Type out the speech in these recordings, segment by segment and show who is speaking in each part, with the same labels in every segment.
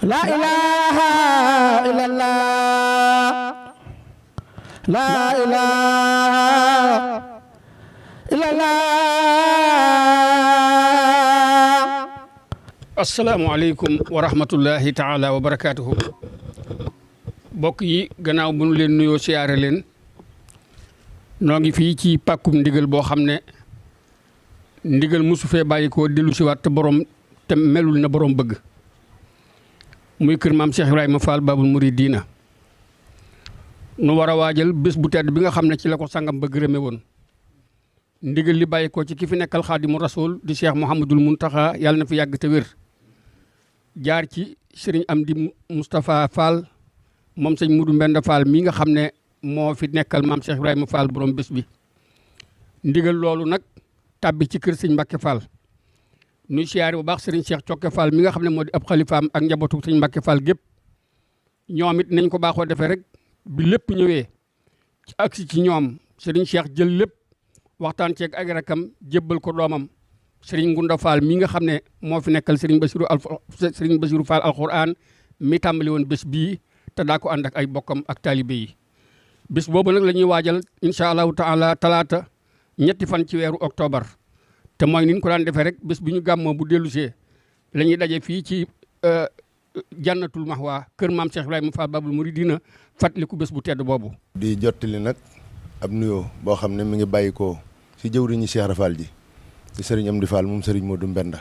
Speaker 1: La ilaha illallah La ilaha illallah. Asalaamaaleykum wa rahmatullahi taala wa barakaatuhu. Mbokk yi gannaaw bu nu leen nuyoo siyaare leen noo ngi fii ci pàkkum ndigal boo xam ne ndigal mosu fee bàyyi koo dellu si waat te melul na borom bëgg muy kër maam Cheikh Ibrahima Fall Babul Mouridina nu war a waajal bés bu tedd bi nga xam ne ci la ko sangam ba gërëme woon ndigal li bàyyi ko ci ki fi nekkal Xaadimu Rasuul di Cheikh Mouhamadul Muntaxa yàlla na fi yàgg te wér jaar ci sëriñ Amdi Moustapha Fall moom sëñ Mudu Mbenda Fall mi nga xam ne moo fi nekkal maam Cheikh Ibrahima Fall borom bés bi ndigal loolu nag tàbbi ci kër sëñ Mbacke Fall nuy siyaare bu baax sëriñ Cheikh Cokke Fall mi nga xam ne moo di ab xalifaam ak njabootu sëñ Mbacke Fall gépp ñoom it nañ ko baaxoo defee rek bi lépp ñëwee ci agsi ci ñoom sëriñ Cheikh jël lépp waxtaan ceeg ak rakam jébbal ko doomam sëriñ Ngunda Fall mi nga xam ne moo fi nekkal sëriñ Basiru Fall alquran mi tàmbali woon bés bii te daa ko ànd ak ay bokkam ak taalibe yi bés boobu nag la ñuy waajal incha allahu taala talaata ñetti fan ci weeru octobre te mooy ni ñu ko daan defee rek bés bi ñu gàmmoo bu dellusee la ñuy daje fii ci jannatul mahwa kër maam Cheikh Ibrahima Fall Babul Mouridina fàttaliku bés bu tedd boobu.
Speaker 2: di jottali nag ab nuyoo boo xam ne mi ngi bàyyi ko si jëwriñu Cheikh Rafal ji di sëriñ Amdi Fall moom sëriñ Modou Mbenda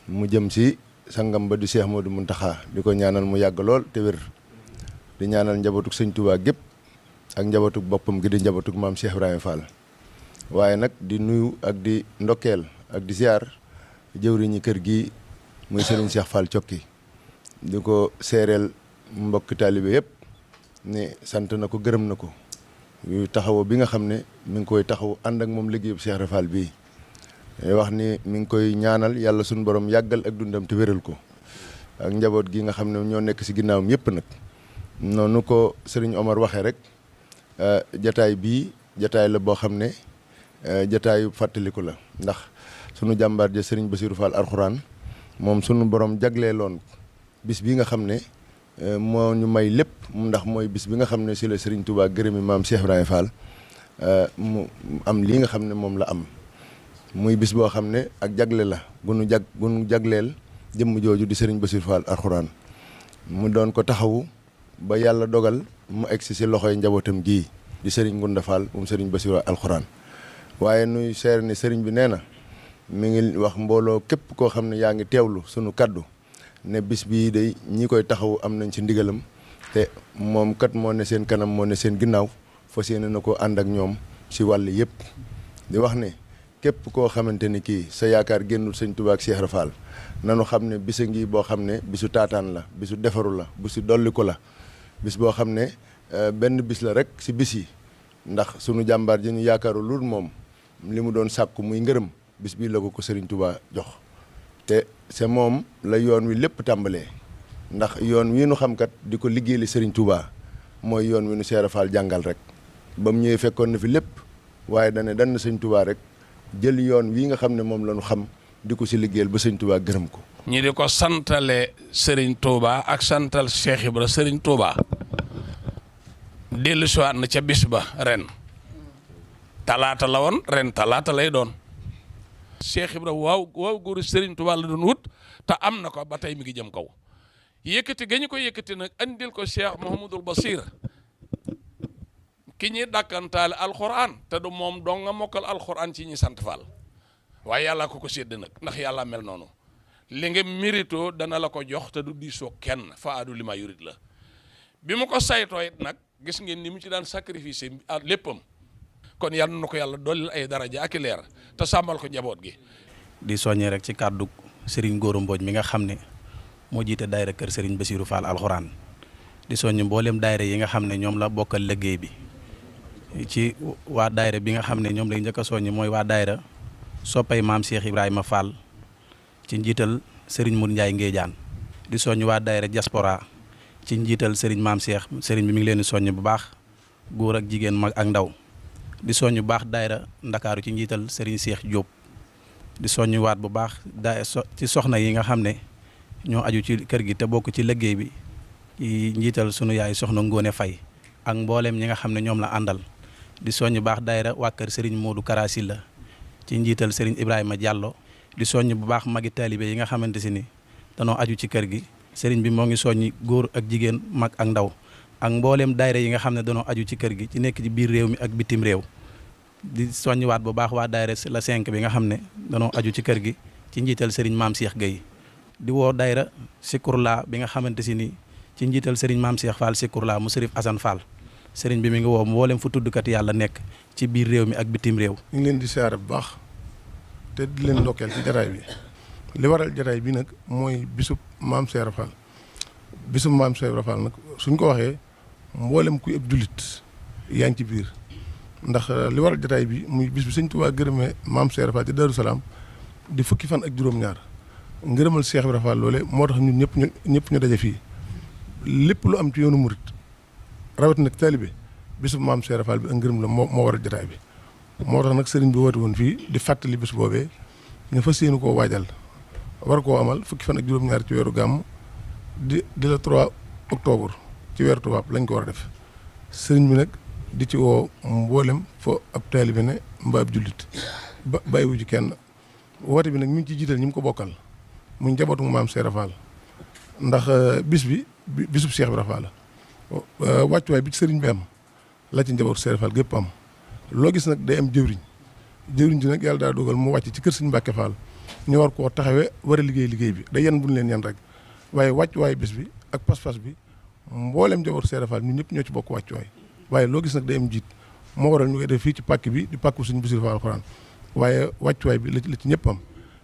Speaker 2: mu jëm si sangam ba di Cheikh Modou Muntaxa di ko ñaanal mu yàgg lool te wér di ñaanal njabootuk sëñ Touba gépp ak njabootuk boppam gi di njabootuk maam Cheikh Ibrahima Fall. waaye nag di nuyu ak di ndokkeel ak di ziar jëwriñi kër gi muy sëriñ Cheikh Fall Cokki di ko seereel mbokki taalibe yëpp ne sant na ko gërëm na ko yu taxaw bi nga xam ne mi ngi koy taxaw ànd ak moom liggéeyu Cheikh Fall bii wax ni mi ngi koy ñaanal yàlla suñu borom yàggal ak dundam te wéral ko ak njaboot gi nga xam ne ñoo nekk si ginnaawam yëpp nag noonu ko sëriñ Omar waxee rek jataay bii jataay la boo xam ne jataayu fàttaliku la ndax sunu jàmbaar ja sëriñ Basiru Fall alxuraan moom sunu borom jagleeloon bis bi nga xam ne moo ñu may lépp ndax mooy bis bi nga xam ne si la sëriñ Touba gërëmi maam Cheikh Ibrahima Fall mu am lii nga xam ne moom la am muy bis boo xam ne ak jagle la gunu jagleel jëmm jooju di sëriñ Basiru Fall alxuraan mu doon ko taxawu ba yàlla dogal mu egsi si loxoy njabootam gii di sëriñ Ngunda Fall moom sëriñ Basiru alxuraan waaye nuy seer ni sëriñ bi nee na mi ngi wax mbooloo képp koo xam ne yaa ngi teewlu sunu kaddu ne bis bii day ñi koy taxaw am nañ ci ndigalam te moom kat moo ne seen kanam moo ne seen ginnaaw fas yéene na ko ànd ak ñoom si wàll yëpp di wax ne képp koo xamante ni kii sa yaakaar génnul sëñ Tuubaa ak Cheikh Fall nanu xam ne bisa ngi boo xam ne bisu taataan la bisu defaru la bisu dolli ko la bis boo xam ne benn bis la rek si bis yi ndax sunu jàmbaar ji ñu yaakaaru lul moom li mu doon sàkku muy ngërëm bis bii la ko Serigne Touba jox te c'est moom la yoon wi lépp tàmbalee ndax yoon wi nu xam kat di ko liggéeyali Serigne Touba mooy yoon wi nu Cheikh Fall jàngal rek ba mu ñëwee fekkoon na fi lépp waaye dane dann Serigne Touba rek jël yoon wi nga xam ne moom la ñu xam di ko si liggéeyal ba Serigne Touba gërëm ko.
Speaker 3: ñi di ko santale Serigne Touba ak santal Cheikh Ibra Serigne Touba dellu siwaat na ca bis ba ren. talaata la woon ren talaata lay doon Cheikh Ibra waaw góoru Serigne Touba la doon wut te am na ko ba tey mi ngi jëm kaw yëkkati ga ñu ko yëkkati nag andil ko Cheikh Mouhamadul Basir ki ñuy dàkkantaale alxuraan te du moom dong nga mokkal alxuraan ci ñi sant Fall waaye yàlla ko sédd nag ndax yàlla mel noonu li nga mérito dana la ko jox te du diisoo kenn fa adu li ma yurit la bi mu ko saytoo it nag gis ngeen ni mu ci daan sacrifice léppam kon yal na ko yàlla dolli ay daraja ak leer te sàmmal ko njaboot gi.
Speaker 4: di soññee rek ci kàddu Serigne Gora Mbodj mi nga xam ne moo jiite daayira kër Serigne Bassirou Fall alxuraan di soññ mboolem daayira yi nga xam ne ñoom la bokkal liggéey bi ci waa daayira bi nga xam ne ñoom lay njëkk a soññ mooy waa daayira soppay maam Cheikh Ibrahima Fall ci njiital Serigne Mour Ndiaye Ngéejaan di soññ waa daayira diaspora ci njiital Serigne maam Cheikh Serigne bi mi ngi leen di soññ bu baax góor ak jigéen mag ak ndaw. di soññ baax daayira ndakaaru ci njiital Serigne Cheikh Diop di soññ waat bu baax ci soxna yi nga xam ne ñoo aju ci kër gi te bokk ci liggéey bi ci njiital sunu yaay soxna Ngóone Fay ak mbooleem ñi nga xam ne ñoom la àndal di soññ baax daayira waa kër Serigne Modou Karasi la ci njiital Serigne Ibrahima Diallo di soññ bu baax magi taalibe yi nga xamante si ni danoo aju ci kër gi Serigne bi moo ngi soññi góor ak jigéen mag ak ndaw ak mbooleem daayira yi nga xam ne danoo aju ci kër gi ci nekk ci biir réew mi ak bitim réew di soññiwaat bu baax waa daayira la 5 bi nga xam ne danoo aju ci kër gi ci njiital Serigne Maam Cheikh Gueye di woo daayira Sikurla bi nga xamante si ni ci njiital Serigne Maam Cheikh Fall Sikurla mu Serif Assane Fall Serigne bi mi ngi woo mboolem fu tuddkat yàlla nekk ci biir réew mi ak bitim réew.
Speaker 5: ñu ngi leen di siyaare bu baax te di leen ndokkeel ci jataay bi li waral jataay bi nag mooy bisub Maam Cheikh Fall bisub Maam Cheikh Fall nag suñ ko waxee mboolem kuy ab jullit yaa ngi ci biir ndax li waral jataay bi muy bis bi Sëñ Tuubaa gërëmee Maam Cheikh Fall ci Daaru Salaam di fukki fan ak juróom-ñaar ngërëmal Cheikh Ibra Fall loole moo tax ñun ñëpp ñu daje fii lépp lu am ci yoonu murit rawat nag taalibe bisub Maam Cheikh Fall bi ak ngërëm la moo waral jataay bi moo tax nag sëriñ bi woote woon fii di fàttali bis boobee ñu fas yéene koo waajal war koo amal fukki fan ak juróom-ñaar ci weeru gàmm di la 3 octobre ci weeru tubaab lañ ko war a def sëriñ bi nag di ci woo mboolem fo ab taalibe ne mbaa ab jullit bàyyiwu ci kenn woote bi nag mi ngi ci jiital ñi mu ko bokkal mu njabootu Maam Cheikh Fall ndax bisub Cheikh Ibra Fall la wàccuwaay bi ci sëriñ bi am la ci njabootu Cheikh Fall gépp am loo gis nag day am jëwriñ ji nag yàlla daa dogal mu wàcc ci kër Sëriñ Mbàkke Fall ñu war koo taxawee war a liggéey bi day yan buñ leen yan rek waaye wàccuwaay bis bi ak pas-pas bi mboolem njabootu Cheikh Fall ñun ñëpp ñoo ci bokk wàccuwaay waaye loo gis nag day am jiit moo waral ñu koy def fii ci pàkk bi di pàkku Sëriñ Bassirou Fall Alxuraan waaye wàccuwaay bi la ci ñëpp am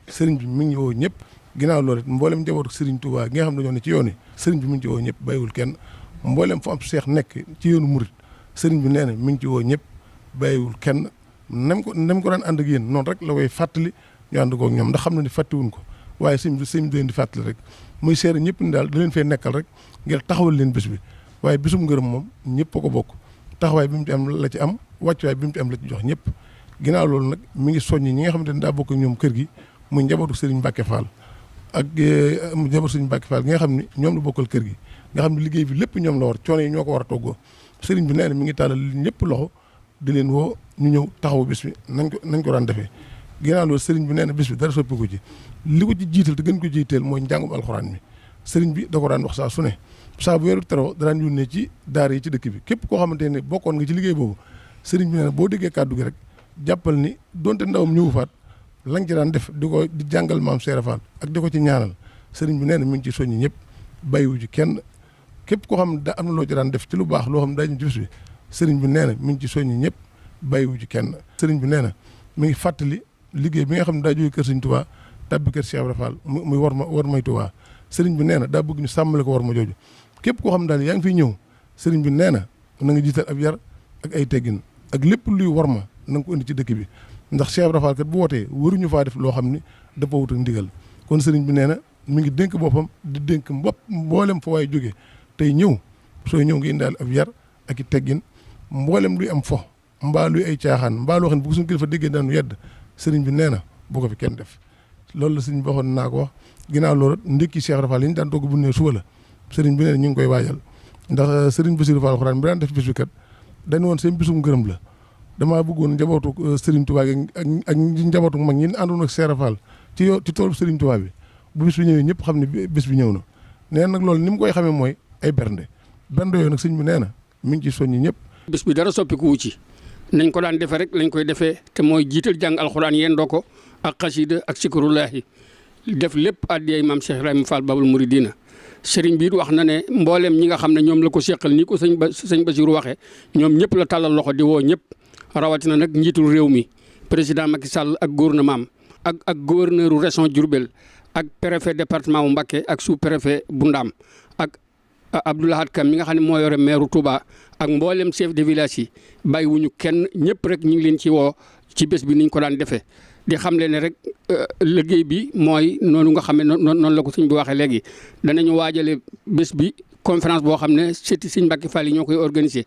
Speaker 5: sëriñ bi mi ngi woo ñëpp ginnaaw loolu it mboolem njabootu Sëriñ Tuubaa gi nga xam ne dañoo ne ci yoon yi sëriñ bi mi ngi ci woo ñëpp bàyyiwul kenn mboolem fu am seex nekk ci yoonu murit sëriñ bi nee na mi ngi ci woo ñëpp bàyyiwul kenn nam ko daan ànd ak yéen noonu rek la koy fàttali ñu ànd koog ñoom ndax xam na ni fàttiwuñ ko waaye sëñ bi leen di fàttali rek muy seere ñëpp ni daal da leen fee nekkal rek ngir taxawal leen bés bi waaye bésum ngërëm moom ñëpp a ko bokk taxawaay bi mu ci am la ci am wàccuwaay bi mu ci am la ci jox ñëpp ginnaaw loolu nag mi ngi soññi ñi nga xamante ne daa bokk ak ñoom kër gi muy njabootu Sëriñ Mbàkke Fall ak njabootu Sëriñ Mbàkke Fall gi nga xam ne ñoom la bokkal kër gi nga xam ne liggéey bi lépp ñoom la war coono yi ñoo ko war a toggoo sëriñ bi nee na mi ngi tàllal ñëpp loxo di leen woo ñu ñëw taxawu bis bi nañ ko daan defee ginnaaw loolu sëriñ bi nee na bis bi dara soppi ko ci li ko ci jiital te gën ko jiiteel mooy njàngum alxuraan mi sëriñ bi da ko daan wax saa su ne saa bu weeru teroo daan yónnee ci daara yi ci dëkk bi képp koo xamante ne bokkoon nga ci liggéey boobu sëriñ bi nee na boo déggee kàddu gi rek jàppal ni donte ndawam ñëwu faat lañ ci daan def di jàngal Maam Cheikh Fall ak di ko ci ñaanal sëriñ bi nee na mi ngi ci soññi ñëpp bàyyiwu ci kenn képp koo xam ne da am na loo ci daan def ci lu baax loo xam ne daañu ci bis bi sëriñ bi nee na mi ngi ci soññi ñëpp bàyyiwu ci kenn sëriñ bi nee na mi ngi fàttali liggéey bi nga xam ne daa jógee kër Sëriñ Tuubaa tàbbi kër Cheikh Ibra Fall muy war may Tuubaa sëriñ bi nee na daa bëgg ñu sàmmale ko war ma jooju képp koo xam ne daal yaa ngi fiy ñëw sëriñ bi nee na nga jiital ab yar ak ay teggin ak lépp luy war ma na nga ko indi ci dëkk bi ndax Cheikh Ibra Fall kat bu wootee waruñu faa def loo xam ni dafa wut ak ndigal kon sëriñ bi nee na mi ngi dénk boppam di dénk mboolem fa waaye jógee tey ñëw sooy ñëw nga indaal ab yar ak i teggin mboolem luy am fo mbaa luy ay caaxaan mbaa loo xam ne bu suñu kilifa déggee daanu yedd sëriñ bi nee na bu ko fi kenn def loolu la sëriñ bi waxoon naa ko wax ginnaaw loolu ndékki Cheikh Ibra Fall yi ñu daan togg bu ne suba la sëriñ bi nee na ñu ngi koy waajal ndax sëriñ Bassirou Fall Alxuraan bi daan def bis bi kat dañu woon seen bisum ngërëm la damaa bëggoon njabootu sëriñ Tuubaa gi ak njabootu mag ñi àndoon ak Cheikh Ibra Fall ci toolu sëriñ Tuubaa bi bu bis bi ñëwee ñëpp xam ne bis bi ñëw na nee nag loolu ni mu koy xamee mooy ay bernde yooyu nag sëñ bi nee na mi ngi ci soññi ñëpp
Speaker 1: bis bi dara soppiku wu ci nañ ko daan defee rek lañ koy defee te mooy jiital jàng alxuraan yendoo ko ak xasida ak sikrullaahi def lépp addiyay Maam Cheikh Ibrahima Fall Babul Mouridina sëriñ bi wax na ne mbooleem ñi nga xam ne ñoom la ko seqal ni ko sëñ Bassirou waxee ñoom ñëpp la tàllal loxo di woo ñëpp rawatina nag njiitul réew mi président Macky Sall ak gouvernement ak gouverneur région Diourbel ak préfet département bu Mbacké ak sous préfet bu Ndaam ak Abdou Lahad Kam mi nga xam ne moo yore maire Touba ak mboolem chef de village yi bàyyiwuñu kenn ñëpp rek ñu ngi leen ci woo ci bés bi niñ ko daan defee di xam le ne rek liggéey bi mooy noonu nga xam ne noonu la ko sëñ bi waxee léegi danañu waajale bés bi conférence boo xam ne sëti sëñ Mbàkke Fall yi ñoo koy organiser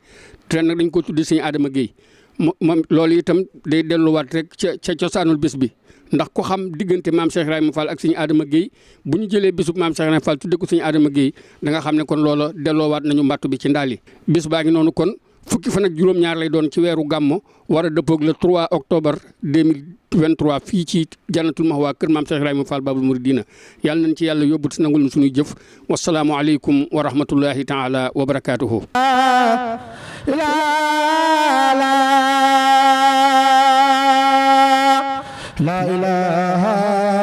Speaker 1: te nag dañ ko tudde sëñ Adama Guèye moom loolu itam day delluwaat rek ca cosaanul bis bi ndax ko xam diggante maam Cheikh Ibrahima Fall ak suñu Adama Guèye bu ñu jëlee bisub maam Cheikh Ibrahima Fall tudde ko suñu Adama Guèye da nga xam ne kon loola delloowaat nañu mbattu bi ci ndaal yi bis baa ngi noonu kon fukki fan ak juróom-ñaar lay doon ci weeru gàmmo war a dëppoog le 3 octobre 2023 fii ci Jannatul Mahwa kër maam Cheikh Ibrahima Fall Babul Mouridina yàlla nañ ci yàlla yóbbu te nangul na suñuy jëf wasalaamu aleykum wa rahmatullahi taala wa barakaatuhu.
Speaker 6: La ilaha